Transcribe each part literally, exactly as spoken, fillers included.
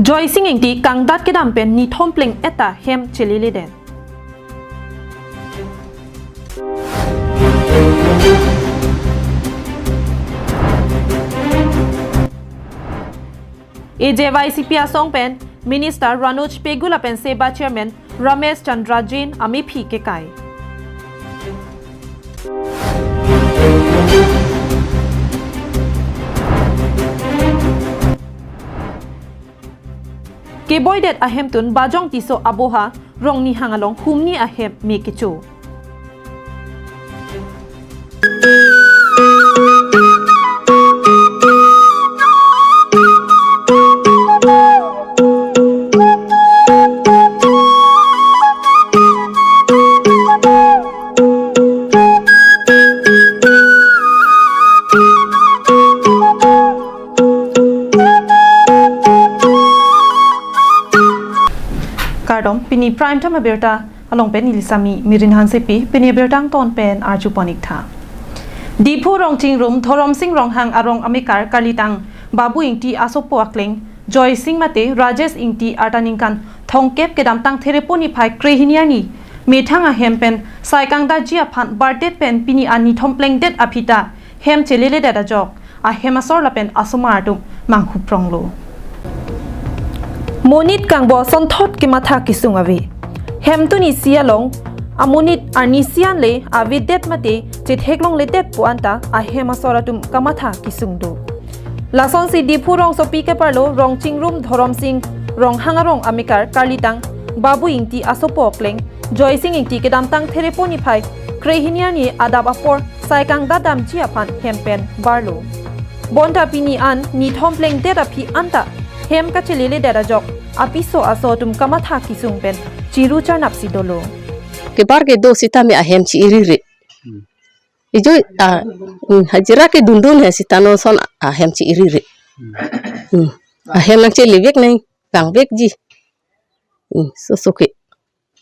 Joysing Ingti kangdat kedam pen nithom pleng-et ta hem cheleledet. A J Y C P asong pen Minister Ranoj Pegu lapen SEBA Chairman Ramesh Chandra Jain amephi kekai. Keboidet ahemtun Bajong Tisso aboha Rongnihang along humni ahem me kecho. Kardom, pini Prime Time abirta along pen neli Sami Mirin Hansepi, pini abirta angton pen arjupon-ik tha. Diphu Rongchingrum, Dhoromsing Ronghang arong amekar karlitang Babu Ingti asopo akleng Joysing mate Rajesh Ingti arta ningkan thomkep kedamtang Therepo niphai krehini arni methang ahem pen sai kangdatji aphan bardet pen pini an nithom plengdet aphi ta hem cheleledet ajok ahem asor lapen asomar atum manghu pronglo. Monit kangbo asonthot kematha kesung ave. Hemtun isi along amonit arnisi an le avedet mate chetheklongledet pu anta ahem asor atum kamatha kesung do. Lasonsi Diphu rongsopi keparlo Rongchingrum Dhoromsing Ronghang arong amekar karlitang Babu Ingti asopo akleng Joysing Ingti kedamtang Therepo niphai krehini arni adap apor sai kangdat damji aphan hem pen barlo. Bonta pini an nithom plengdet aphi anta hem kacheleledet ajok apiso aso atum kamatha kesung pen chiru charnap si dolo. Kebar kedo sitame ahem chi-irire. Hmm. Ijo, ah, hmm, hajira kedundun he sita non ason ahem chi-irire. Hmm. Hmm. Ahem nangchelevek nangvangvekji. Hmm, soso ke.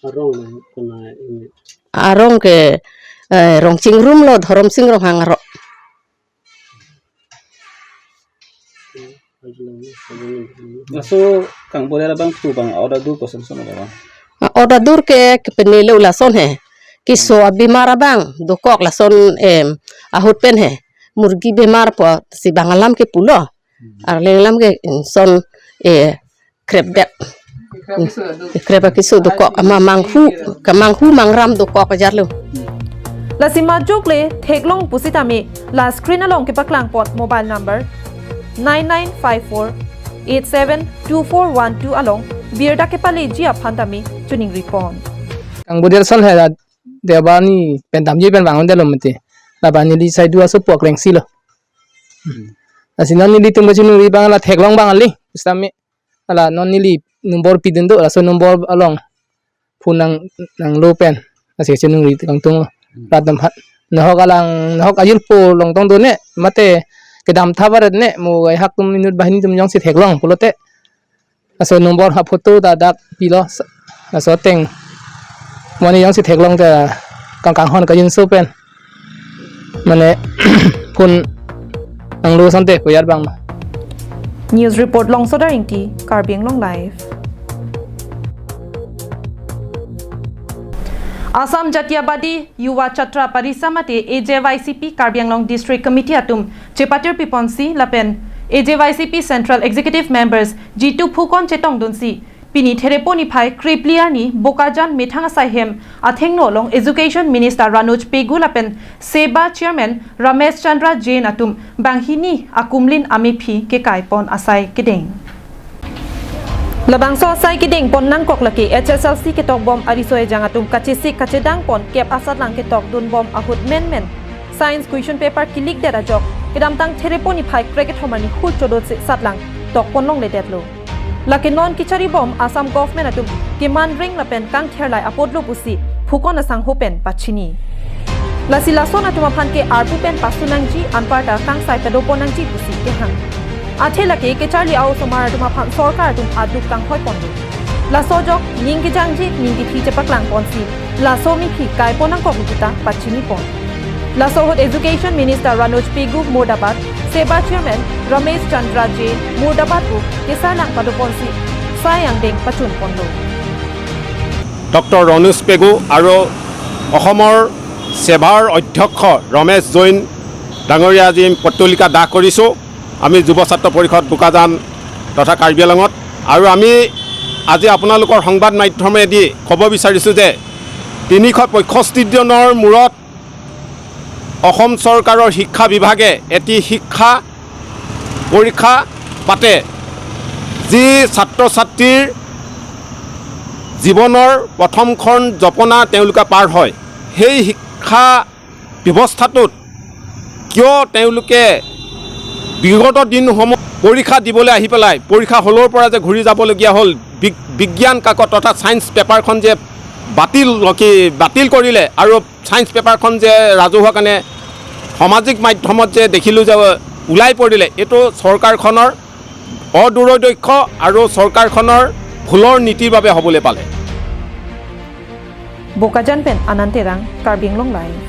Arong na kona ini. Arong ke, eh, Rongchingrum lo, Dhoromsing Ronghang arong. Laso kangboidet abang thu abang order dur koson son abang. Ah, order dur ke, ke penelo lason he. Keso abemar abang dokok lason, em, ahut pen he. Murgi bemar pusi bang alam ke pulo. Hmm. Arleng alam ke, em, son, eh, krepdet. Krep akeso dokok ama manghu, kemanghu mangram dokok ajar lo. Lasi majok le theklong pusitame la screen along kepaklangpon mobile number nine nine five four eight seven two four one two along birta kepaleji aphan tame choningripon. Kangboidet ason he la deba ni pen damji pen vangdetlo mate. Labang neli sai du asopo aklengsi lo. Hmm. Lasi non nelitum kachiningri abang la theklong abang kali. Sitame hala non neli number pidun do, laso number along phone nang, nanglo pen. Lasi chiningri kangtung lo. Hmm. Rat atum aphan. Nahok alang, nahok ajirpo longtong do ne, mate kedam tha baret ne, mo ai hak atum inut banghini atum jongsi theklong pulote. Laso number ha photo ta dak pilo, laso ateng. Mane jongsi theklong ta kang kanghon kangjinso pen. Mane phone nanglo asonte koyar abang ma. News report Longsodar Ingti, Karbi Anglong Live. Assam Jatiyatabadi Yuva Chhatra Parishad mate A J Y C P Karbi Anglong District Committee atum chepatir piponsi lapen A J Y C P Central Executive Members Jitu Phukan chetongdunsi pini Therepo niphai krephli arni Bokajan methang asai hem athengno along Education Minister Ranoj Pegu lapen SEBA Chairman Ramesh Chandra Jain atum banghini akumlin amephi kekaipon asai kedeng. Labangso asai kedengpon nangkok lake H S L C ketokbom ariso ejang atum kachesik kachedangpon kep asatlang ketokdunbom ahut menmen science question paper kelikdet ajok kedamtang Therepo niphai krekethom arni hur chodotsi satlang tokpon longledetlo. Lake non kecharibom Assam government atum kemanreng lapen kangtherlai apotlo pusi Phukan asangho pen pachini. Lasi lason atum aphan ke arpu pen pasu nangji, anparta kangsai padopon nangji pusi kehang. Athe lake kecharli a-osomar atum aphan sorkar atum aduk kanghoiponlo. Laso ajok ning kejangji ning kethi chepaklangponsi laso amephi kaipon nangkok puta pachinipon. Laso ahut Education Minister Ranoj Pegu murdabad, SEBA Chairman Ramesh Chandra Jain murdabad pu kesarlang padoponsi চাই আংদেং পাচুন পণ্ড। ডক্টৰ ৰণোজ পেগু আৰু অসমৰ ছেভাৰ অধ্যক্ষ ৰমেশ জৈন ডাঙৰীয়া আজি পত্তলিকা দাহ কৰিছোঁ আমি যুৱ ছাত্ৰ পৰিষদ বোকাজান তথা কাৰ্বি আংলঙত। আৰু আমি আজি আপোনালোকৰ সংবাদ মাধ্যমেদি ক'ব বিচাৰিছোঁ যে তিনিশ পঁয়ষষ্ঠি দিনৰ মূৰত অসম চৰকাৰৰ শিক্ষা বিভাগে এটি শিক্ষা পৰীক্ষা পাতে, যি ছাত্ৰ ছাত্ৰীৰ জীৱনৰ প্ৰথমখন জপনা তেওঁলোকে পাৰ হয়। সেই শিক্ষা ব্যৱস্থাটোত কিয় তেওঁলোকে বিগত দিনসমূহ পৰীক্ষা দিবলৈ আহি পেলাই পৰীক্ষা হলৰ পৰা যে ঘূৰি যাবলগীয়া হ'ল, বিগ-, বিজ্ঞান কাকত অৰ্থাৎ ছায়েন্স পেপাৰখন যে বাতিল, কি, বাতিল কৰিলে আৰু ছায়েন্স পেপাৰখন যে ৰাজহুৱা কাৰণে সামাজিক মাধ্যমত যে দেখিলোঁ যে ওলাই পৰিলে, এইটো চৰকাৰখনৰ অদূৰদক্ষ আৰু চৰকাৰখনৰ ভুলৰ নীতিৰ বাবে হ'বলৈ পালে। Bokajan pen Anand Terang, Karbi Anglong Live.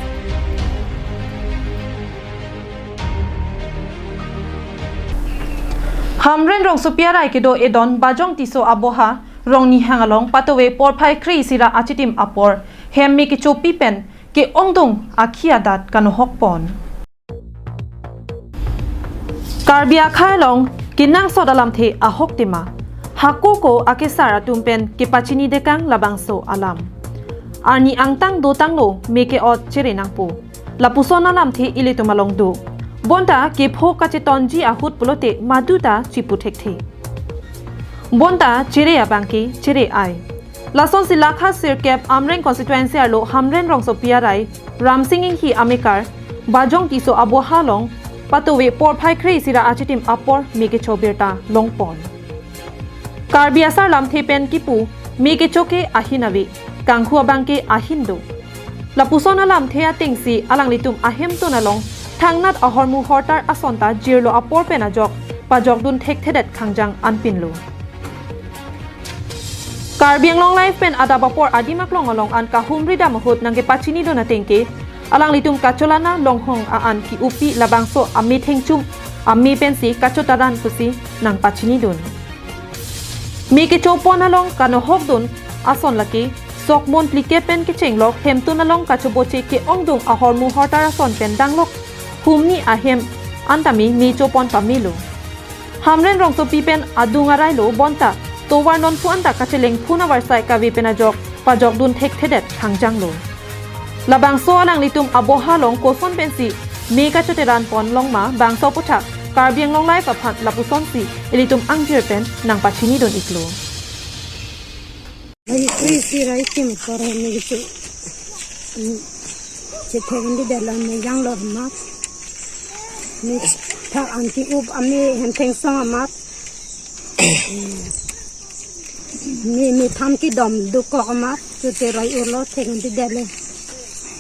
Hamren Rongsopi arai kedo edon Bajong Tisso aboha Rongnihang along patowe porphai kre-isi ra achitim apor hem me kechopi pen ke-ongdung akhi adat kanohok pon. Karbi akhai along kenangsot alamthe ahok tema. Hako ko akesar atum pen kepachini dekang labangso alam. Arni angtang dotanglo me ke-ot chere nangpo. Lapuson alamthe ilitum along do. Bonta kepho kachetonji ahut pulote maduta chipu thekthe. Bonta chere abangke chere ai. Lasonsi lakha sirkep Amreng constituency arlo Hamren Rongsopi arai Ramsing Inghi amekar Bajong Tisso aboha along patowe porphai kre-isi ra achitim apor me kecho birta longpon. Karbi asar lamthe pen kipu me kecho ke ahin ave, kanghu abangke ahin do. Lapuson alamthe atengsi alanglitum ahemtun along thangnat ahormu hortar ason ta jirlo apor pen ajok pajokdun thekthedet khangjang anpinlo. Karbi Anglong Live pen adap apor adim aklong along an kahumri dam ahut nangkepachinidun atengke alanglitum kacholana longhong a-an ki-upi labangso ame thengchum ame pensi kachotaran pusi nangpachinidun. Me kechopon along kanohokdun ason lake sok mon plike pen kechenglok hemtun along kachoboche ke-ongdung ahormu hortar ason pen danglok humni ahem antame me chopon pamelo. Hamren Rongsopi pen adung arailo bonta tovar nonphu anta kachelengphun avarsai kave pen ajok pajokdun thekthedet khangjanglo. Labangso alanglitum aboha along koson pensi me kachoteran pon longma bangso aputhak Karbi Anglong Live aphan lapusonsi ilitum angjir pen nangpachinidun iklo. Ai, ai, si rai tim kore ni gitu. Hmm. Chethe gandi dalam megang lo mat. Ni thak anti up ami hem thengsong amat. Ni, ni tham kedom dukok amat. Chute rai urlo thek gandi dalam.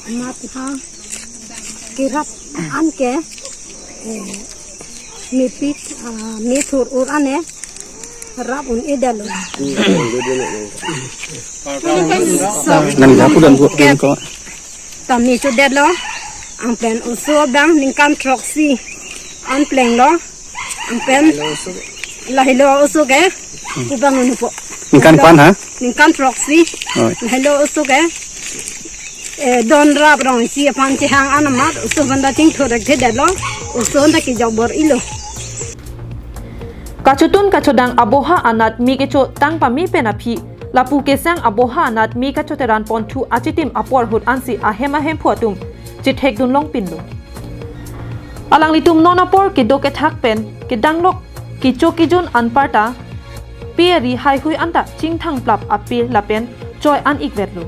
Amat ha. Kerap anke. Eh, mepik, ah, methur ur ane, rap un-edetlo. Nang japu dan buat dan ko. Tame chodetlo, angpen oso abang ningkan throksi an plenglo, angpen lahelo oso ke, kubang unu po. Ningkan pan ha? Ningkan throksi, oi, lahelo oso ke. Eh, don rap rong si aphan chehang an amat, oso banda chingthur thekthe detlo, oso banda kejok bor-ilo. Kachotun kachodang aboha anat me kecho tang pame pen aphi, lapu kesang aboha anat me kachoteran ponthu achitim apor ahut ansi ahem ahemphu atum chethekdun longpinlo. Alanglitum non apor kedo kethak pen kedanglok kecho kejun anparta pe ari haihui anta chingthang plap ape lapen choi an ikvetlo.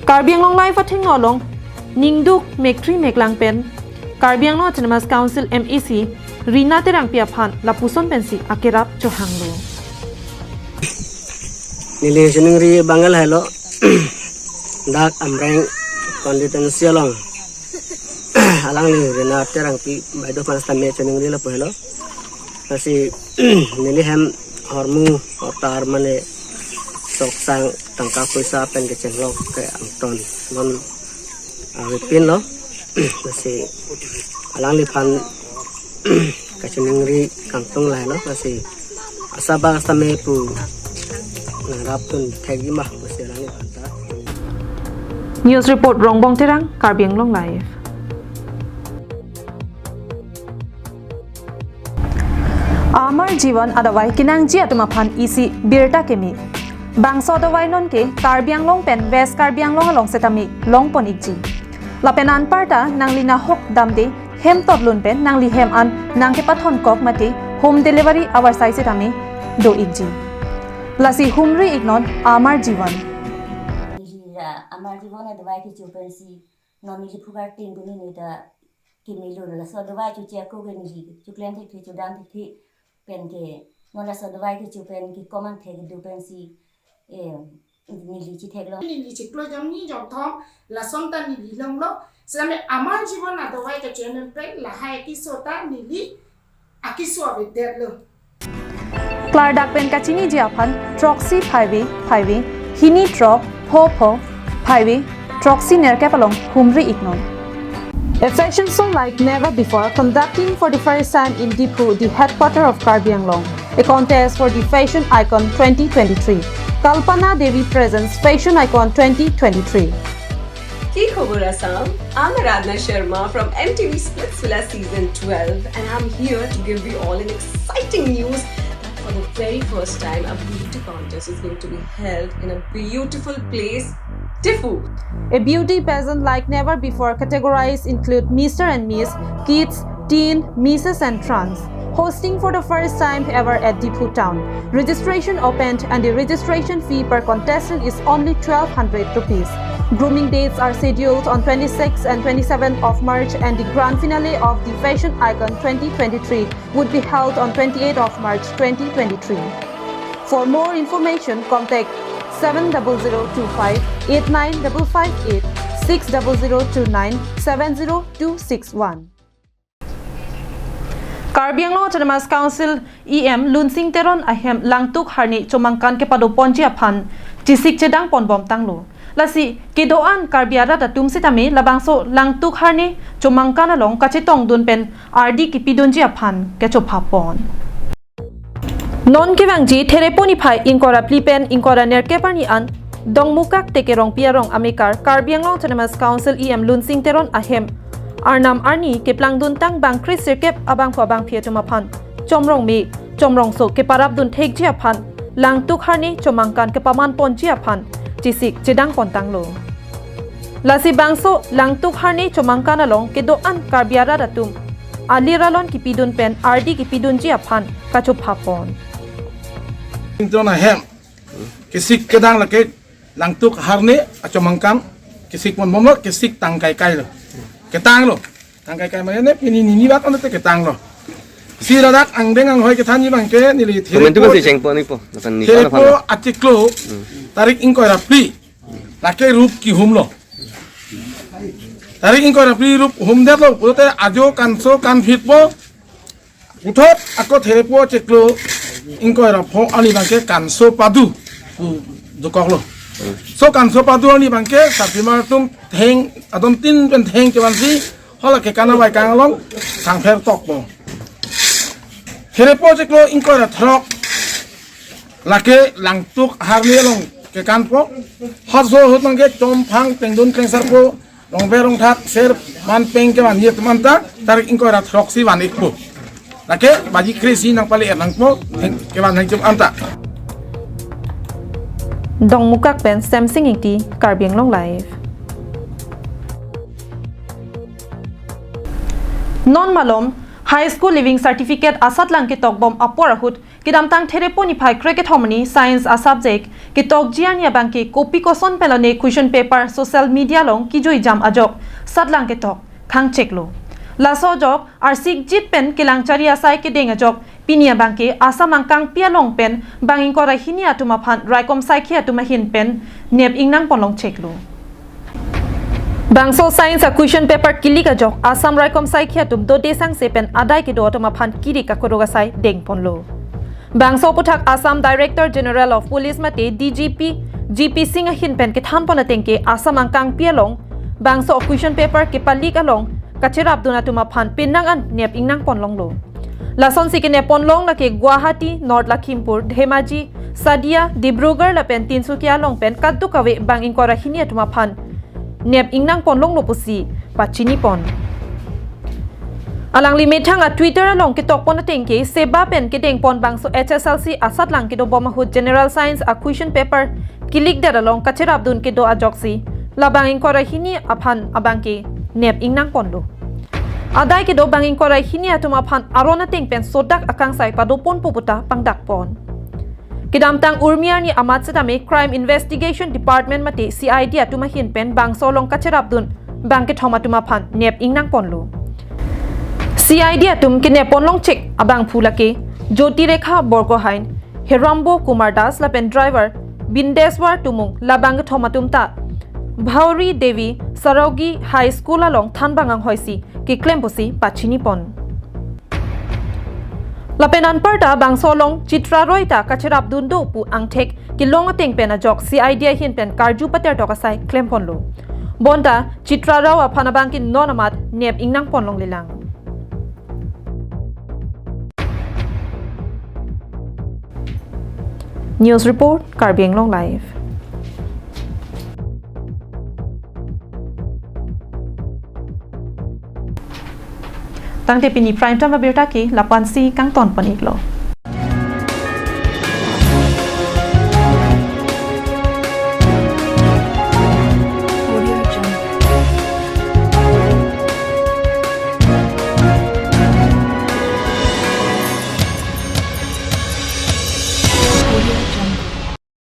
Karbi Anglong Live athengno along ningduk mektri meklang pen Karbi Anglong Autonomous Council M A C Rina Terangpi aphan lapuson pensi akerap chohanglo. Neli chiningri abang lahelo, dak Amreng constituency along alangli Rina Terangpi baideo aphan sitame chiningri lapu helo. Lasi neli hem hormu hortar mane sok sang tangka poisa pen kechenglok ke angton non avepinlo. Lasi alangliphan kachiningri kangtung lahelo. Lasi asabak sitame pu Nangrap tun thekji ma pusi alangliphan ta. News report, Rongbong Terang, Karbi Anglong Live. Amar Jivan adavai kenangji atum aphan isi birta keme. Bangso adavai nonke Karbi Anglong pen West Karbi Anglong along setame longpon ikji. Lapen anparta nangli nahok damde hem totlun pen nangli hem an nangkepathon kok mate home delivery avarsai setame do ikji. Lasi humri iknon Amar Jivan. Neli la Amar Jivan adavai kecho pensi non neli phukar tin puni neli ta keme lo, laso adavai choche ako ke neli choklem thekthe, chodam thekthe pen ke non laso adavai kecho pen ke komang thek do pensi, eh, neli chethek lo. Neli chiklo jom ni jom thom, lason ta neli longlo. Setame Amar Jivan adavai kecho pen lahai keso ta neli akeso avedetlo. Klardak pen kachiniji aphan throksi phaive phaive, hini throk pho pho phaive, throksi nerkep along humri iknon. A fashion show like never before, conducting for the first time in Diphu, the headquarter of Karbi Anglong. A contest for the fashion icon twenty twenty-three. Kalpana Devi presents Fashion Icon twenty twenty-three. কি খবৰ Assam? I'm Aradhna Sharma from M T V Splitsvilla season twelve, and I'm here to give you all an exciting news that for the very first time a beauty contest is going to be held in a beautiful place, Diphu. A beauty pageant like never before. Categories include Mister and Miss, Kids, Teen, Misses and Trans. Hosting for the first time ever at Diphu town. Registration opened and the registration fee per contestant is only twelve hundred rupees. Grooming dates are scheduled on twenty-sixth and twenty-seventh of March, and the grand finale of the Fashion Icon twenty twenty-three would be held on twenty-eighth of March twenty twenty-three. For more information, contact seven double zero two five eight nine double five eight, six double zero two nine seven zero two six one. Karbi Anglong Autonomous Council E M Lunsing Teron ahem Langtuk Harni chomangkan kepadoponji aphan chesik chedang ponbom tanglo. Lasi kedo-an Karbi arat atum setame labangso Langtuk Harni chomangkan along kachetongdun pen ardi kipidunji aphan kechophapon. Non kevangji Therepo niphai ingkoi ra phli pen ingkoi ra nerkep arni an Dongmukak Teke Rongpi arong amekar Karbi Anglong Autonomous Council E M Lunsing Teron ahem arnam arni keplangduntang bangkre sirkep abangphu abangphi atum aphan chomrong me chomrongso keparapdun thekji aphan Langtuk Harni chomangkan kepamanponji aphan chesik chedang pontanglo. Lasi bangso Langtuk Harni chomangkan along kedo-an Karbi arat atum alir alon kipidun pen ardi kipidunji aphan kachophapon. Teron ahem kesik kedang lake Langtuk Harni achomangkan kesik ponbomlo, kesik tangkai kailo. Ketanglo. Tangkai kai mane pini nini bat ante ketanglo. Si ladak angdeng anghoi kethanji abangke neli Komentu Therepo, pasti chengpo nipo. Lapen ni Therepo kono achiklo tarik ingkoi ra phli lake rup kihumlo. Tarik ingkoi ra phli rup humdetlo pulote ajo kanso kanphitpo. Puthot ako Therepo chiklo ingkoi ra pho arni abangke kanso padu pu dokoklo. So kanso padu arni abangke sarpimar atum theng adon tin pen theng kevansi hala ke kana bai kang along sangpher tokpo. Therepo chiklo ingkoi ra throk lake Langtuk Harni along kekanpo. Hot so hot abangke chomphang tengdun klengsarpo. Rongber rongthak ser man peng kevan ye teman ta tarik ingkoi ra throksi van ikpo. Lake baji kre-isi nangpale er nangpo, theng kevan nangchum anta. Dongmukak pen Semsing Ingti, Karbi Anglong Live. Non malom High School Leaving Certificate asatlang ketokbom apor ahut kedamtang Therepo niphai krekethom arni Science a subject ketokji arni abangke kopi koson pelone question paper social media along kijuijam ajok satlang ketok khangcheklo. Laso ajok arsikjit pen kelang chari asai kedeng ajok pini abangke Assam angkangpi along pen bang ingkoi ra hini atum aphan raikom saikhi atum ahin pen nep ingnang ponlongcheklo. Bangso Science a question paper kilik ajok Assam raikom saikhi atum dode sangse pen adai kedo atum aphan kiri kakuruk asai dengponlo. Bangso aphuthak Assam Director General of Police mate D G P G P Singh ahin pen kethanpon atengke Assam angkangpi along bangso question paper kepalik along kacherapdun atum aphan penang an nep ingnang ponlonglo. Lasonsi kenep ponlong lake Guwahati, North Lakhimpur, Dhemaji, Sadia, Dibrugarh lapen Tinsukia along pen kadokave bang ingkoi ra hini atum aphan nep ingnang ponlonglo pusi pachini pon. Alangli methang a Twitter along ketok pon ateng ke, seba pen kedeng pon bangso H S L C asatlang kedo bom ahut General Science a question paper kilik det along kacherapdun kedo ajoksi labang ingkoi ra hini aphan abang ke nep ingnang ponlo. Adai kedo bang ingkoi ra hini atum aphan aron ateng pen sodak akangsai pado ponpo puta pangdak pon. Kedamtang Urmi arni amat setame Crime Investigation Department mate C I D atum ahin pen bangso along kacherapdun bang kethom atum aphan nep ingnang ponlo. C I D atum kenep ponlong chek abangphu lake Jyoti Rekha Borgohain, Herambo Kumar Das lapen driver Bindeswar Timung, labang kethom atum ta Bhauri Devi Sarogi High School along thanbang anghoi si keklem pusi pachini pon. Lapen anparta bangso along Chitra Roy ta kacherapdun do pu angthek kelong ateng pen ajok C I D ahin pen karju patertok asai klem ponlo. Bonta Chitra Roy aphan abang ke non amat nep ingnang ponlonglelang. News report, Karbi Anglong Live. Tangte pini prime time abirta ke lapu-an si kangton pon-iklo.